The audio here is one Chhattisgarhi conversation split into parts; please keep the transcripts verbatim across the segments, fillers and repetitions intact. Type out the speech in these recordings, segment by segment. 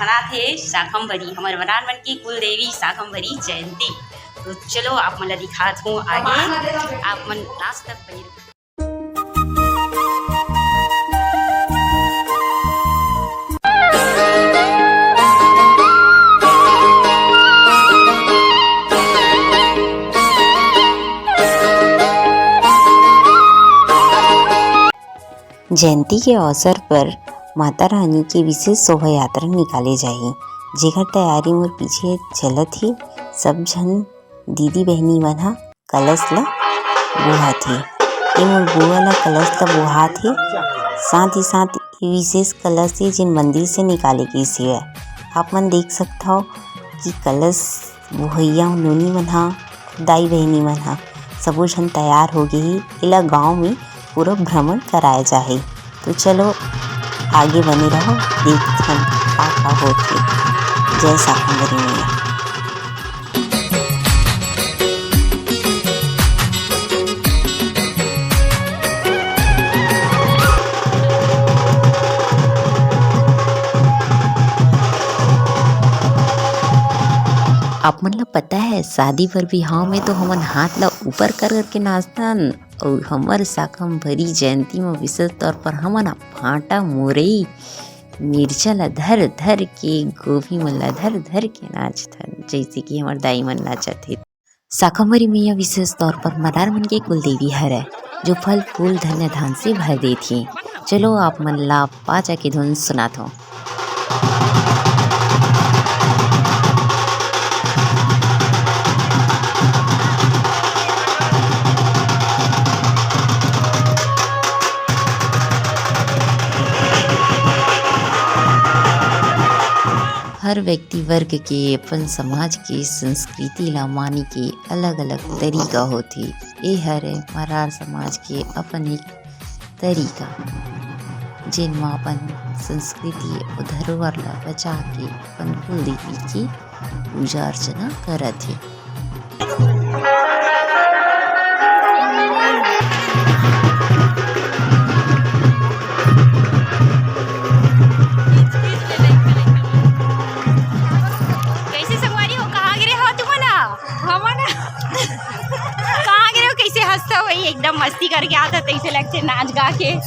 मनात हे शाकंभरी, हमर मरार मन के कुल देवी शाकंभरी जयंती। तो चलो, आप मन ला दिखात हूँ आगे, आप मन last तक बने रहू। जयंती के अवसर पर माता रानी के विशेष शोभा यात्रा निकाले जाही, जेकर तैयारी मोर पीछे चलत हे। सब झन दीदी बहिनी मन ह कलश ल बोहात हे। ये मोर बुआ ल कलश ल बोहात हे। साथ ही साथ ये विशेष कलश हे, जेन मंदिर से निकाले गइस हे। आप मन देख सकथव कि कलश बोहइया नोनी मन ह, दाई बहिनी मन ह, सबो झन तैयार हो गे हे। एला गांव में पूरा भ्रमण कराए जाही। तो चलो, आगे बने रहो, देखथन का का होथे। जय शाकंभरी मैया। आप मन ला पता है, शादी बर बिहाव में तो हमन हाथ ला ऊपर कर करके नाचथन, अउ हमर शाकंभरी जयंती में विशेष तौर पर हमन ह भांटा, मुरई, मिर्चा ला धर धर के, गोभी मन ला धर धर के नाचथन, जैसे कि हमर दाई मन नाचत हे। शाकंभरी मैया विशेष तौर पर मरार मन के कुलदेवी हरय, जो फल फूल धन्य धान से भर देथे। चलो, आप मन ला बाजा के धुन सुनाथों। हर व्यक्ति वर्ग के अपन समाज के संस्कृति ला माने के अलग-अलग तरीका होथे। ए हर मरार समाज के अपन एक तरीका, जेन म अपन संस्कृति अउ धरोहर ला बचा के अपन कुलदेवी के पूजा अर्चना करत हे। कैसे संगवारी हो, कहाँ गिरे हो तुमन ह? हमन कहाँ गिरे हो? कैसे हंसता हो भाई, एकदम मस्ती करके आता, तैसे लगते नाच गा के।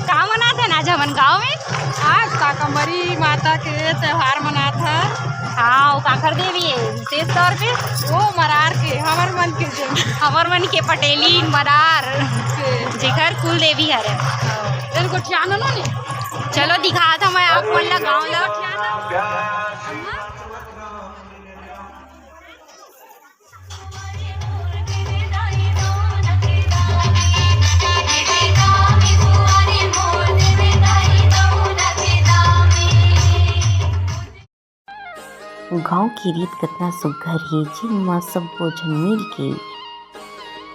का मनात हन आज हमन गाँव में? आज शाकंभरी माता के त्योहार मनात हन। हाँ, वो काकर देवी है विशेष तौर पे? वो मरार के, हमर मन के देवी। हमर मन के पटेली मरार के। जेकर कुल देवी हरे। इनको जाननो नहीं। चलो दिखात हूँ मैं आप मन ला गाँव ला। गांव के रीत कतना सुग्घर हे, जेन म सब्बो झन मिल के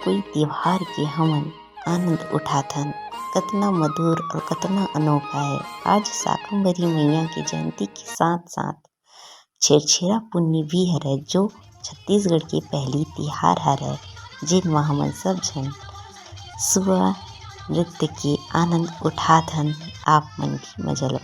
कोई त्योहार के हमन आनंद उठाथन। कतना मधुर और कतना अनोखा है। आज शाकंभरी मैया के जयंती के साथ-साथ छेरछेरा पुन्नी भी हरय, जो छत्तीसगढ़ के पहली तिहार हरय, जेन म हमन सब झन सुआ नृत्य के आनंद उठात हन। आप मन भी मजा लो।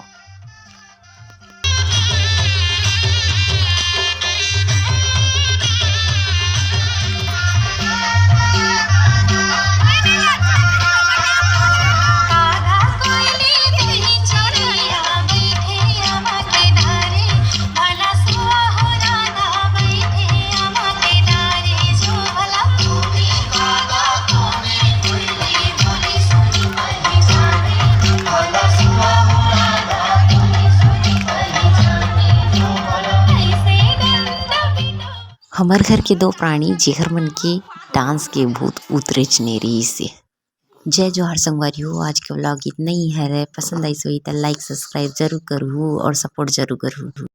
हमर घर के दो प्राणी, जेकर मन के डांस के भूत उतरेच नइ रहिस हे। जय जोहार संगवारी हो, आज के vlog इतना ही हरे। पसंद आइस होही त like, subscribe जरूर करहू और support जरूर करहू।